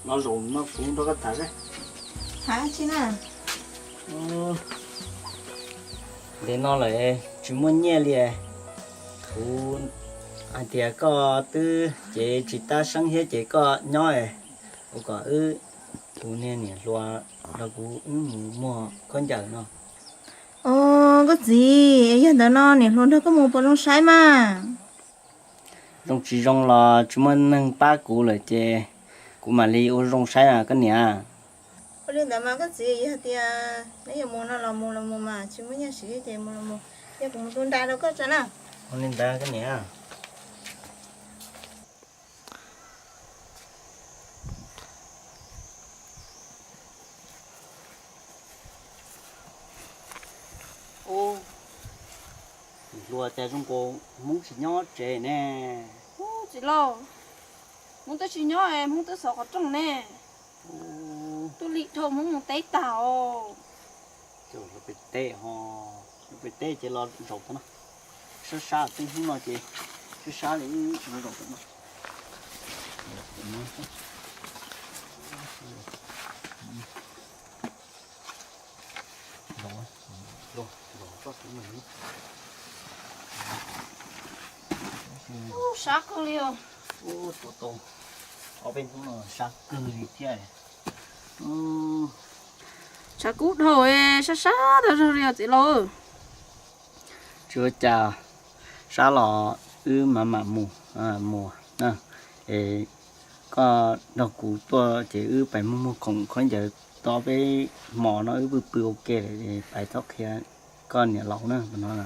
Los zaum no kuv nrog koj tham seb. Ntev no lawm tsis muaj nyiaj li. Kuv hais tias koj twb ces tsis tab seeb thiab ces koj nyob ua kom wb tus niag niam hluas nrog kuv wb mus muag khaub ncaws no. Os, koj txiv, yog ntawd no niam hluas nrog koj mus puas zoo saib mas? Zoo tsis zoo los tsis muaj neeg pab kuv lawm ces kuv mam li ua zoo saib koj niam. Ua li ntawd mas koj txiv, yog tias neb yuav mus no los mus los mus mas tsis muaj nyiaj siv ces mus los mus. Yog kuv mus tu nra rau koj tso na. Ua li ntawd koj niam. Ub, hluas cas zoo nkaus Hmoob tsis nyob tsev ne. Ub, txiv laus, Hmoob twb tsis nyob es Hmoob twb xov qhov rooj ne. Tuaj lim dhau Hmoob mus teb tag os. Lawv pem teb ho, lawv pem teb ces los zaum tau no. Sab sab tej hnub no ces sab sab li los zaum tau no. Ub, sab kawg li os. Ub, tuaj tau ob peb hnub no sab kawg li thiab. Tshav kub dhau, sab sab tag zog li os txiv laus. Tsis ua cas, sab los wb mam mam mus, mus na. Es koj nrog kuv tuaj ces wb pais muag muag khoom khaub ncaws tau peb hmo no wb pw pw ua ke lawm es pais txhob qhia koj niam laus na no.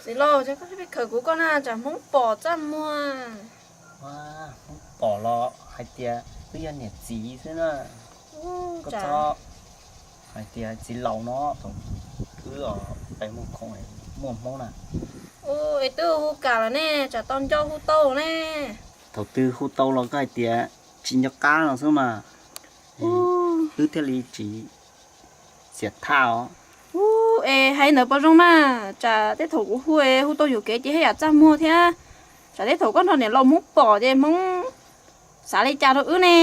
Txiv laus, koj pheej khawm kuv koj na, tsam Hmoob pom txaj muag. Hmoob pom los hais tias wb yog niam txiv xwb na. Koj txhob hais tias txiv laus no, thaum wb pais muag khoom muaj Hmoob na. Es twb hu kam los ne, tsam tau nco hu tau ne. Thaum twg hu tau los koj hais tias tsis nco qab no xwb mas, wb thiaj li tsis xiam thaj os. Ub, es hais ntawd puas zoo na? Tsam tej thaum kuv hu es hu tau yuam kev ces haj yam txaj muag thiab. Tsam tej thaum koj nrog niam laus Hmoob pom ces Hmoob xav li cas rau wb ne?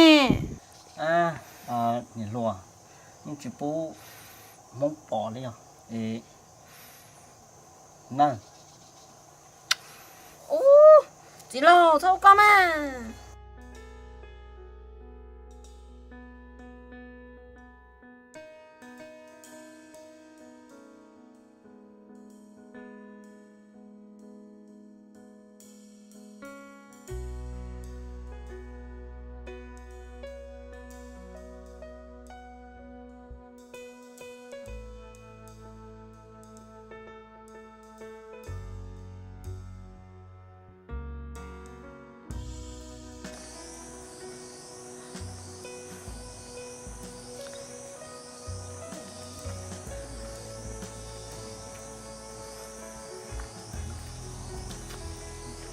Niam hluas, yeej tsis pub Hmoob pom li os. Na. Ub, txiv laus, txhob ua koj mas.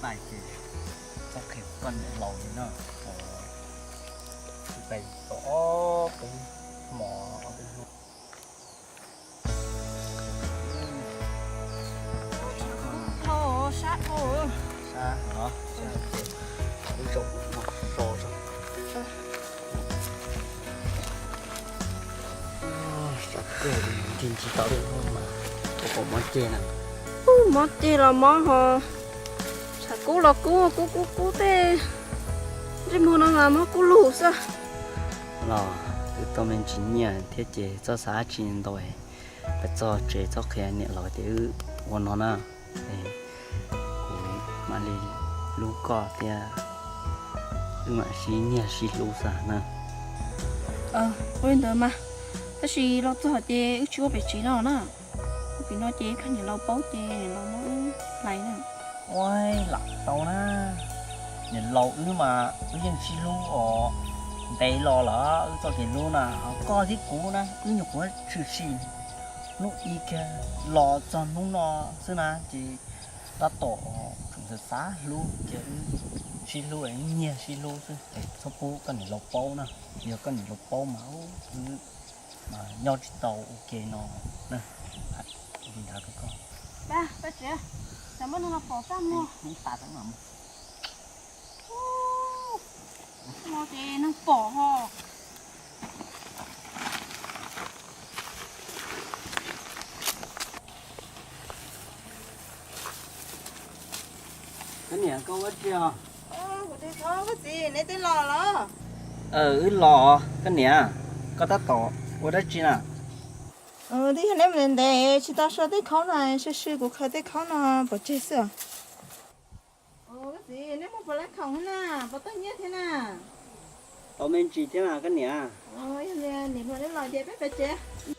Pais ces txhob qhia koj niam laus li no. Pais tau ob peb hmo, ob peb hnub. Sab dhau, sab dhau. Sab no, sab ces wb zaum no so so. Sab kawg li, nti ntsis tau li no mas, ua kom mob ceg na. Mob ceg los mob ho, tshav kub los kub, kub kub kub tej, ntsej muag no mas mob kub lug xwb. Los wb tau me ntsis nyiaj thiab ces txhob xav dab tsi ntau, pais txog tsev txhob qhia niam laus tias wb ua no na. Kuv mam li hlub koj thiab wb mam sib nyiag sib hlub xwb na. Ua li ntawd mas, tab sis los txog ces wb tsis ua pem tsev no na. Ua pem no ces ib pliag niam laus paub ces niam laus muab wb hlais na. Ua lam tau na, niam laus wb mas wb yeej sib hlub os. Ntev los lawm wb txoj kev hlub na, ho koj thiab kuv na wb nyuam qhuav tshwm sim hnub ib kiag los txog hnub no xwb na ces tab tom tseem xav xav hlub ces wb sib hlub, nyiag sib hlub xwb. Txhob pub koj niam laus paub na, yog koj niam laus paub mas wb nyob tsis tau ua ke no na. Li ntawd koj, koj, pab tsev, tsam muaj neeg los pom txaj muag. Hnub tas tseem mam mus. Ces neeg pom ho. Koj niam, koj ua dab tsi os? Kuv tig khaub koj txiv, neb twb los los? Wb los. Koj niam, koj tab tom ua dab tsi na? Twb yog neb mus ntev ntev tsis tau so tej khaub no, sw sw kuv khaws tej khaub no pov tseg xwb os. Koj txiv, neb muaj puas lab khoom thiab na, puas tau nyiaj thiab na? Tau me ntsis thiab na koj niam. Yog li niam hluas neb los ces peb pem tsev.